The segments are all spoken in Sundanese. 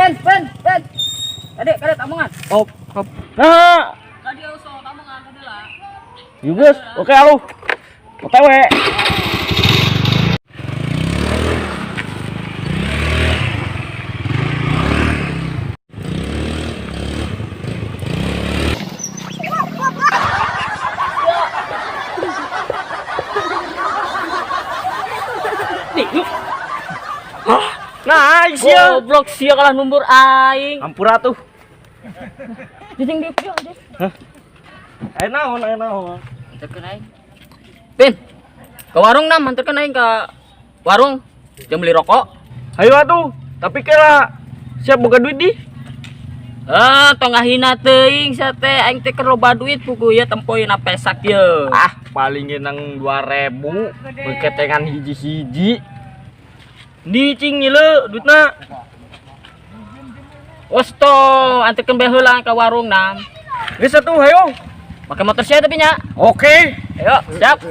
Pen, pen, pen. Adek, kadek tamungan. Op, op. Nah, Tadi usul tamungan tadi lah. yuk guys, oke halo. OTW. Nih, yuk. Nice ya. Goblok sia kalah numbur aing. Ampura tuh. Jijing diuk diuk. Diuk. Ayo naon, ayo naon. Anterkeun aing. Pin. Ke warung nam, anterkeun aing ke warung. Jam beli rokok. Ayo atuh, tapi kira siap boga duit di? Ah, tong ngahina teuing sia teh aing teh keur loba duit pugu ieu tempoeuna pesak ye. Ah, paling nang 2000 beketengan hiji-hiji. Di cing nyile duitna. Osto, anterkeun bae heula ka warung nam. Geus atuh, ayo. Make motor sia tapi nya. Oke. Ayo, siap.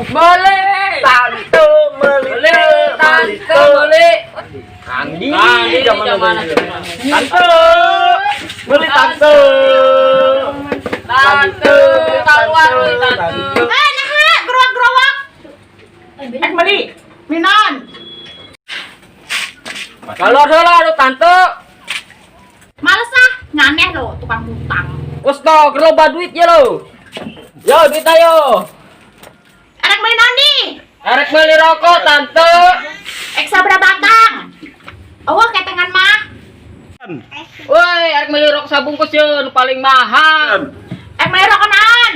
Boleh. Tante Boleh, tante boleh. Andi, Andi, zaman zaman aja. Tante, beli tante. Tante, keluar euy, tante. Eh, nah, gerowak-gerowak. Eh, beli. Minon. Keluar heula aduh tante. Males ah, nyaneh lo tukang utang. Wes to, loba duit ya lo. Yo, duit ayo. Erek beli naon nih? Erek beli rokok tante. Ek sabra batang. Oh, ketengan mah. Woi, erek beli rokok sabungkus yo, nu paling mahal. Erek beli rokok naon?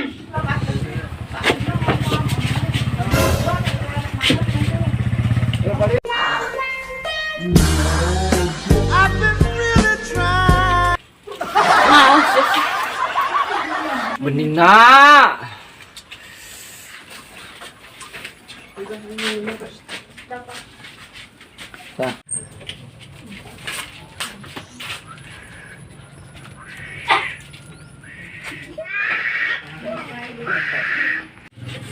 Naon sih? Benina.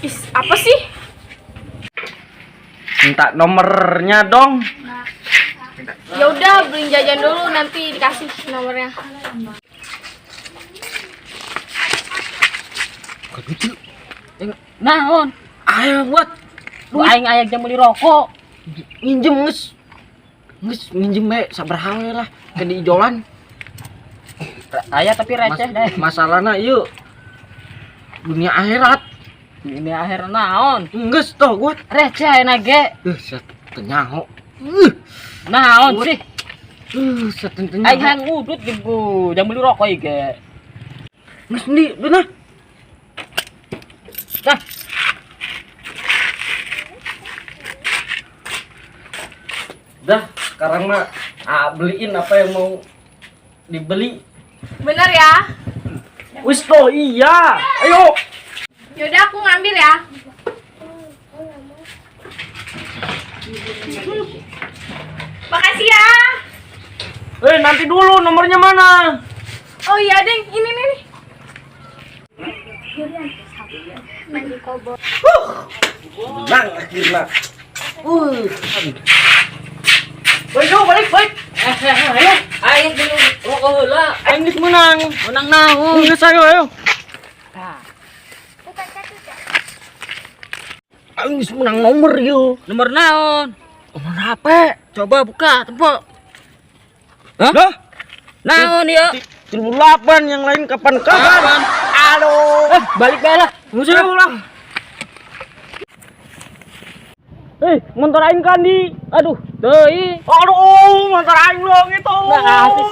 Is, apa sih? Minta nomornya dong. Ya udah beli jajan dulu nanti dikasih nomornya. Naon? Ayo buat Lu aing aya jam beli rokok. minjem geus. Geus minjem bae sabaraha we lah ke diijolan. Aya tapi receh deh. Masalahna ieu dunia akhirat. Ini akhir naon? Geus toh gua. Receh ayeuna ge. Set teu nyaho. Naon sih? Set teu Aing nyaho. hayang udut jeung jam beli rokok ieu ge. Geus ndi duitna? Nah, Dah, sekarang mah beliin apa yang mau dibeli. Bener ya? Wis toh iya. Ayo. Ya udah aku ngambil ya. Makasih ya. Eh, nanti dulu nomornya mana? Oh iya deng, ini nih. nih. Menang akhirnya. Balik dong, balik, balik. Ayo, aing beli rokok heula. Aing geus menang. Menang naon? Geus ayo, ayo. Aing geus menang nomor yo. Nomor naon? Nomor HP. Coba buka, tempo. Hah? Dah, Naon ya? 38 yang lain kapan-kapan. Aduh. Eh, balik bae lah. Musuh lah. Eh, motor aing kan di. Aduh, teuing. Aduh, motor aing dong itu. Nah, sih.